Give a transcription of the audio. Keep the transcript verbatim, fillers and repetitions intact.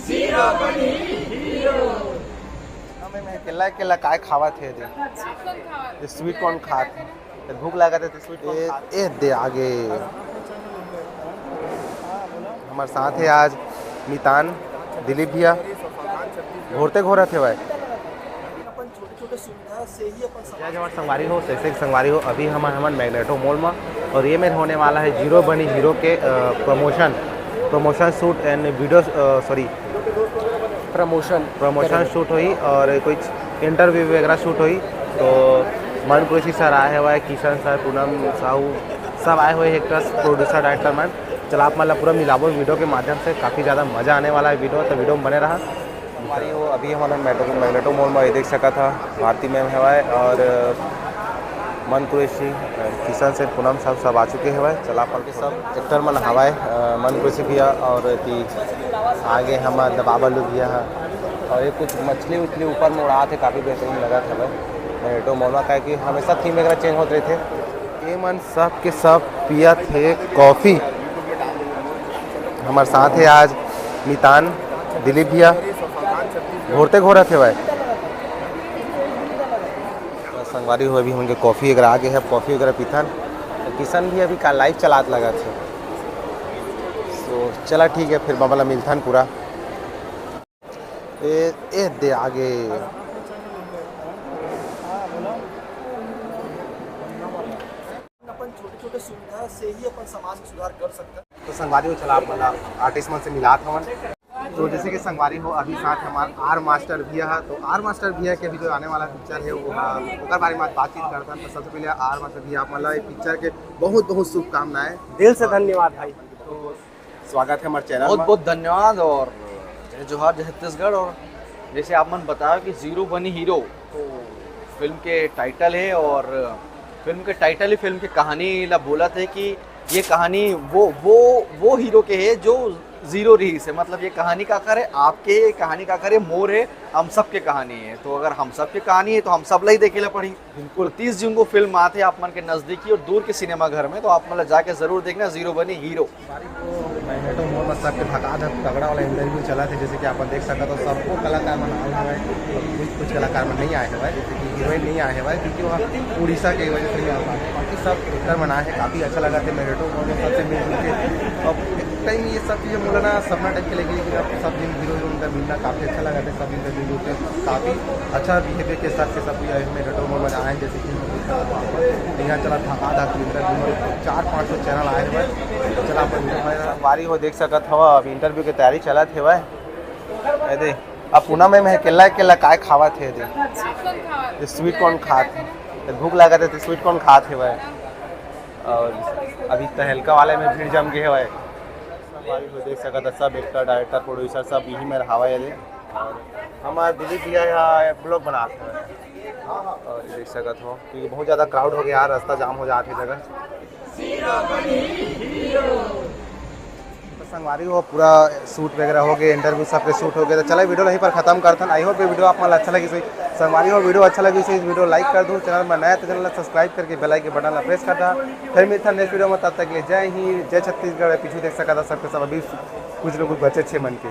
अबे मैं अकेला अकेला काय खावत हे दे? ये स्वीट कॉर्न खात हे। तो भूख लागत हे तो स्वीट कॉर्न ए, खात ए दे आगे। हमारे साथ है आज मितान, दिलीप भैया। घोरते घोरत हे भाई। जय जवान संगवारी हो, जैसे कि संगवारी हो, अभी हम हमन मैग्नेटो मॉल में और ये मेरे होने वाला है जीरो बनी हीरो के promotion, promotion shoot and video, sorry, promotion promotion shoot होई और कुछ इंटरव्यू वगैरह शूट होई। तो मन कुरैशी सर आए हुए हैं, किशन सर, पूनम साहू, सब आए हुए हैं, एक्टर्स, प्रोड्यूसर, डायरेक्टर मन। चला आप मन ला पूरा मिलाबो वीडियो के माध्यम से, काफ़ी ज़्यादा मज़ा आने वाला है वीडियो, तो वीडियो में बने रहा। हमारी वो अभी हमारा मैग्नेटो, मैग्नेटो मॉल में ये देख सकत हा, भारती मैम हवय और मन कुरैशी, किशन सर, पूनम साहू सब आ चुके हवय। चला अपन के सब एक्टर मन हवय, अ, मन कुरैशी भैया और एती आगे हमार दबा बल्लू भैया ह। और ये कुछ मछली उछली ऊपर में उड़ात हे, काफ़ी बेहतरीन लगत हवय। मैग्नेटो मॉल में काहे कि हमेशा थीम वगैरह चेंज होत रहिथे। ये मन सब के सब पियत हे कॉफ़ी। हमारे साथ है आज मितान, दिलीप भैया। घोरते घोरत हे भाई। तो संगवारी हो, अभी हमन के कॉफ़ी वगैरह आ गए है, कॉफ़ी वगैरह पीथन। तो किशन भी अभी का लाइव चलात लगत हे। तो चला ठीक है, फिर बाबा ला मिलथन पूरा। ए, ए दे आगे। अपन छोटे छोटे सुविधा से ही अपन समाज में सुधार कर सकते हैं। तो संगवारी हो, चला आप मन ला आर्टिस्ट मन से मिलात हवन। तो जैसे कि संगवारी हो, अभी साथ हमार आर मास्टर भैया है, तो आर मास्टर भैया के अभी जो आने वाला पिक्चर है वो, हाँ, ओकर बारे में आज बातचीत करता है। तो सबसे पहले आर मास्टर भैया, आप मन ला ये पिक्चर के बहुत बहुत शुभकामनाएं। दिल से धन्यवाद भाई। तो स्वागत है हमारे चैनल बहुत में। बहुत धन्यवाद और जय जोहार, जय छत्तीसगढ़। और जैसे आप मन बताया कि जीरो बनी हीरो, तो फिल्म के टाइटल है और फिल्म के टाइटल ही फिल्म के कहानी ला बोलत हे कि ये कहानी वो वो वो हीरो के है जो जीरो रहिस हे। मतलब ये कहानी काकर है, आपके ये कहानी काकर है, मोर है, हम सब के कहानी है। तो अगर हम सब के कहानी है तो हम सब ला ही देखे ला पड़ी। बिल्कुल। तीस जून को फिल्म आथे आप मन के नजदीकी और दूर के सिनेमा घर में, तो आप मन ला जाके जरूर देखना जीरो बनी हीरो। मैग्नेटो मॉल में सबके धकाधक तगड़ा वाला इंटरव्यू चलत हे, जैसे कि आप देख सकत हो, सबको कलाकार मन आए हुए हैं, कुछ कुछ कलाकार मन नहीं आए हुए हैं, जैसे कि हीरोइन नहीं आए हुए हैं, क्योंकि वहाँ उड़ीसा के वजह से नहीं आ पाए। बाकी सब एक्टर मन आए हैं, काफ़ी अच्छा लगा था मैग्नेटो मॉल में सबसे मिलजुल के। अब एक टाइम ये सब चीज़ें बोला ना, सपना टाइप के लगे कि अब सब दिन हीरो हीरोइन का मिलना काफ़ी अच्छा लगा था, सब इंटरव्यू के काफ़ी अच्छा बिहेवियर के साथ के सब कोई आए हुए हैं, मैग्नेटो मॉल में आए हैं, जैसे कि यहाँ चला धकाधक इंटरव्यू में चार पाँच सौ चैनल आए हुए हैं। चला अपन संगवारी हो देख सकत हवा, अब इंटरव्यू के तैयारी चलत हेवय। ए दे, अब पूनम में अकेला अकेला काय खावत हे दे? स्वीट कॉर्न खात हे। तो भूख लागत हे तो स्वीट कॉर्न खात हेवय। और अभी तहलका वाले में भीड़ जम गए हेवय। संगवारी हो देख सकत हे, सब एक्टर, डायरेक्टर, प्रोड्यूसर सब यही में रहावय दे। और हमार दिलीप भैया यहाँ ब्लॉग बनात हे। और देख सकत हो, क्योंकि बहुत ज़्यादा क्राउड हो गया, रास्ता जाम हो जात हे जगह। तो संगवारी हो, पूरा शूट वगैरह हो गए, इंटरव्यू सबके शूट हो गए। तो चला वीडियो यहीं पर खत्म करथन। आई होप ये वीडियो आप मन ला अच्छा लगिस होही। संगवारी हो, वीडियो अच्छा लगिस होही, इस वीडियो लाइक कर दो, चैनल में नया तो चैनल ला सब्सक्राइब करके बेल आइकन बटन ला प्रेस कर दा। फिर मिलथन नेक्स्ट वीडियो में, तब तक के लिए जय हिंद, जय छत्तीसगढ़। पीछू देख सकत हा सबके सब अभी कुछ लोग बचे छे मन के।